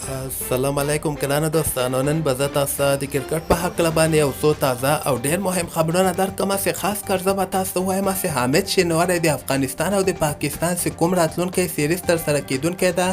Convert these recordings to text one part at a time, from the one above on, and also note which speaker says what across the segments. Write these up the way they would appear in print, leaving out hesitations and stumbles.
Speaker 1: السلام علیکم ګرانو دوستانو، نن به زه تاسو ته د کرکټ په هکله باندې یو څو تازه او ډیر مهم خبرونه درکړم چې خاص کر زه به تاسو ته ووایم چې حامد شینواری د افغانستان او د پاکستان چې کوم راتلونکی سیریز ترسره کیدونکی ده،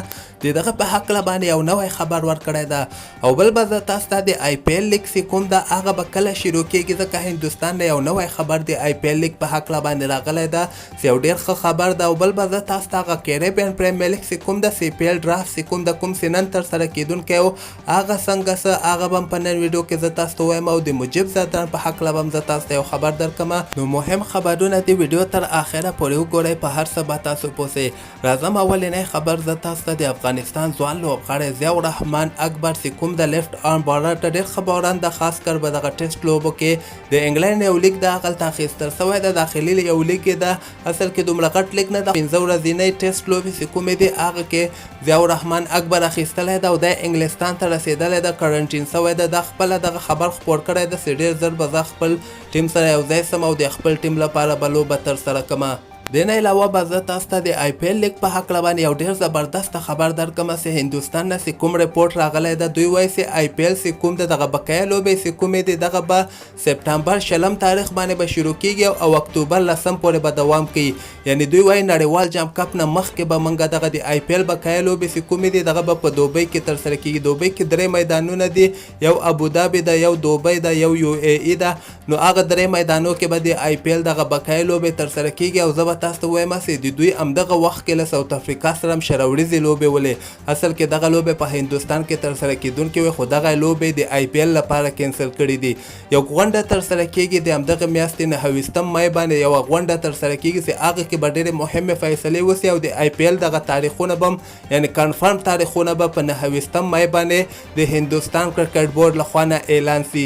Speaker 1: د دغه په هکله باندې یو نوی خبر ورکړی ده. او بل به زه تاسو ته د آی پي ایل لیګ چې کوم ده، هغه به کله شروع کیږي، ځکه هندوستان نه یو نوی خبر د آی پي ایل لیګ په هکله باندې راغلی ده چې یو ډیر ښه خبر ده. او بل به زه تاسو ته هغه کیریبین پریمیر لیګ چې کوم ده، سی پي ایل ډرافټ چې کوم ده، کوم چې نن ترسره کیدونکی و، هغه څنګه څه، هغه به په نن ویډیو کې زه تاسو ته وایم. او د مجیب ځدراڼ په هکله به زه تاسو ته یو خبر درکړم. نو مهم خبرونه د ویډیو تر اخره پورې وګورئ، په هر څه به تاسو پوه شئ. راځم، اولنی خبر زه تاسو ته د افغانستان ځوان لوبغاړی ضیاء الرحمن اکبر چې کوم د لیفټ آرم بالر ته ډیر ښه بالران ده، خاص کر به دغه ټیسټ لوبو کې د انګلند یو لیګ ده، هغلته اخیستل سوی ده. داخلي یو لیګ ده، اصل کې دومره غټ لیګ نه ده. 5 ورځینۍ ټیسټ لوبې چې کومې دي، هغه کې ضیاء الرحمن اکبر اخیستلی ده او دی انګلستان ته رسېدلی ده، کرنټین سوی ده. دا خپله دغه خبر خپور کړی ده چې ډېر زر به زه خپل ټیم سره یو ځای سم او د خپل ټیم لپاره به لوبه ترسره کړم. دې نه علاوه به زه تاسو ته د آی پي ایل لیګ په هکله باندې یو ډیر زبردست خبر درکړم چې هندوستان نه چې کوم رپورټ راغلی ده، دوی وایي چې آی پي ایل چې کوم د دغه بقایا لوبې چې کومې دي، دغه به سپټمبر 20 تاریخ باندې به شروع کیږي او اکتوبر 10 پورې به دوام کوي. یعنی دوی وایي نړیوال جام کپ نه مخکې به منګه دغه د آی پي ایل بقایا لوبې چې کومې دي، دغه به په دوبۍ کې ترسره کیږي. دوبۍ کې درې میدانونه دي، یو ابوظبي ده، یو دوبۍ ده، یو یو ای ای ده. نو هغه درې میدانو کې به د آی پي ایل دغه بقایا لوبې ترسره کیږي. او زه به تاسو ته ووایم چې د دوی همدغه وخت کې له ساوت افریقا سره هم 20 اوریزې لوبې ولې. اصل کې دغه لوبې په هندوستان کې ترسره کیدونکې وې، خو دغه لوبې د آی پي ایل لپاره کینسل کړې دي. یو غونډه ترسره کیږي، د همدغه میاشتې 29 مې باندې یوه غونډه ترسره کیږي چې هغه کې به ډېرې مهمې فیصلې وسي او د آی پي ایل دغه تاریخونه به، یعنی کنفرم تاریخونه به په 29 مې باندې د هندوستان کرکټ بورډ لخوا نه اعلان سي.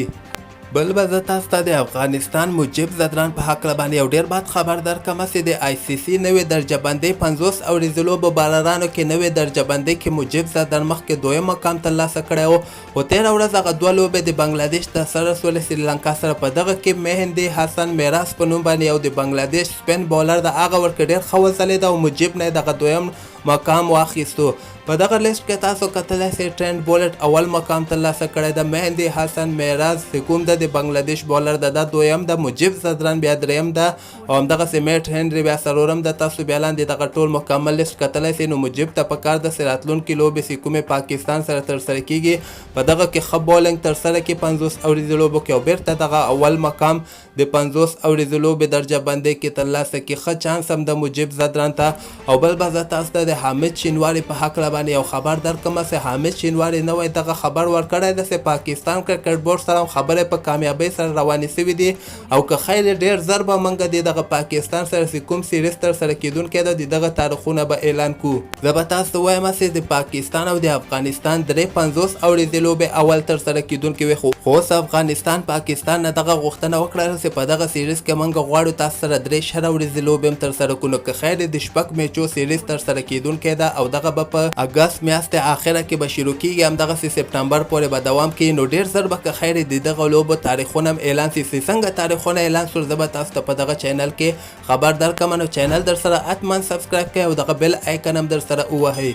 Speaker 1: بل به زه تاسو ته د افغانستان مجیب ځدران په هکله باندې یو ډیر بد خبر درکړم چې د آی سي سي نوې درجه بندۍ 50 اوریزو لوبو بالرانو کې نوې درجه بندۍ کې مجیب ځدران مخکې دویم مقام ترلاسه کړی و، خو تېره ورځ هغه دوه لوبې د بنګلادیش ترسره سولې سریلانکا سره، په دغه کې مهندي حسن میراث په نوم باندې یو د بنګلادیش سپین بالر د هغه ورکې ډیر ښه وځلېده او مجیب نه دغه دویم مقام واخیستو. په دغه لیست کې تاسو کتلی سئ، ټرینټ بولټ اول مقام ترلاسه کړی ده، مهندي حسن میراز چې کوم ده د بنګلادیش بالر ده، دا دویم ده، مجیب ځدران بیا دریم ده او همدغسې میټ هنري بیا څلورم ده. تاسو بیا لاندې دغه ټول مکمل لیست کتلی سئ. نو مجیب ته پکار ده چې راتلونکې لوبې چې کومې پاکستان سره ترسره کیږي، په دغه کې ښه بولینګ ترسره کړي 50 اوریزو لوبو کې او بیرته دغه اول مقام د 50 اوریزو لوبې درجه بندۍ کې ترلاسه کړي. ښه چانس هم د مجیب ځدران ته. او بل به زه تاسو ته د حامد شینواري په هکله باندې یو خبر درکړم چې حامد شینواري نوی دغه خبر ورکړی ده چې پاکستان کرکټ بورډ سره هم خبرې په کامیابۍ سره روانې سوي دي او که خیر ډیر زر به موږ د دغه پاکستان سره چې کوم سیریز ترسره کیدونکی ده، د دغه تاریخونه به اعلان کو. زه به تاسو ته وایم چې د پاکستان او د افغانستان 53 اوریزې لوبې اول ترسره کیدونکې وې، خو اوس افغانستان پاکستان نه دغه غوښتنه وکړه چې په دغه سیریز کې موږ غواړو تاسو سره درې 20 اوریزې لوبې هم ترسره کړو. نو که خیر د شپږ میچو سیریز ترسره کیدونکی ده او دغه به په اګست میاشتې آخره کې به شروع کیږي، همدغسې سپټمبر پورې به دوام کوي. نو ډیر زر به که خیر د دغه لوبو تاریخونه هم اعلان سي. چې څنګه تاریخونه اعلان سول، زه به تاسو ته په دغه چینل کې خبر درکړم. نو چینل در سره حتما سبسکرایب کړئ او دغه بیل آیکن هم در سره ووهئ.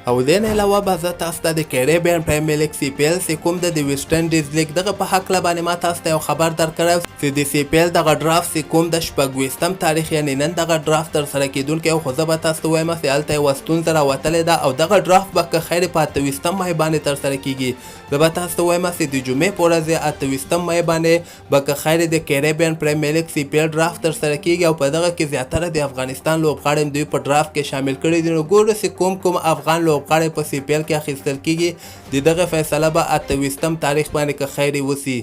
Speaker 1: او دې نه علاوه به زه تاسو ته د کیریبین پریمیر لیګ سی پي ایل چې کوم د ویسټ انډیز لیګ دغه په هکله باندې ما تاسو ته یو خبر درکړی چې د سی پي ایل دغه ډرافټ چې کوم د 26 تاریخ، یعنی نن دغه ډرافټ ترسره کیدونکی، خو زه به تاسو ته وایم چې هلته یوه ستونزه راوتلې ده او دغه ډرافټ به که خیر په 28 مې باندې ترسره کیږي. زه به تاسو ته وایم چې د جمعې په ورځ 28 مې باندې به که خیر د کیریبین پریمیر لیګ سی پي ایل ډرافټ ترسره کیږي او په دغه کې زیاتره د افغانستان لوبغاړي هم دوی په ډرافټ کې شامل کړي دي. نو ګورو چې کوم کوم افغان لوبغاړي په سی پي ایل کې اخیستل کیږي. د دغه فیصله به 28 تاریخ باندې که خیر وسی.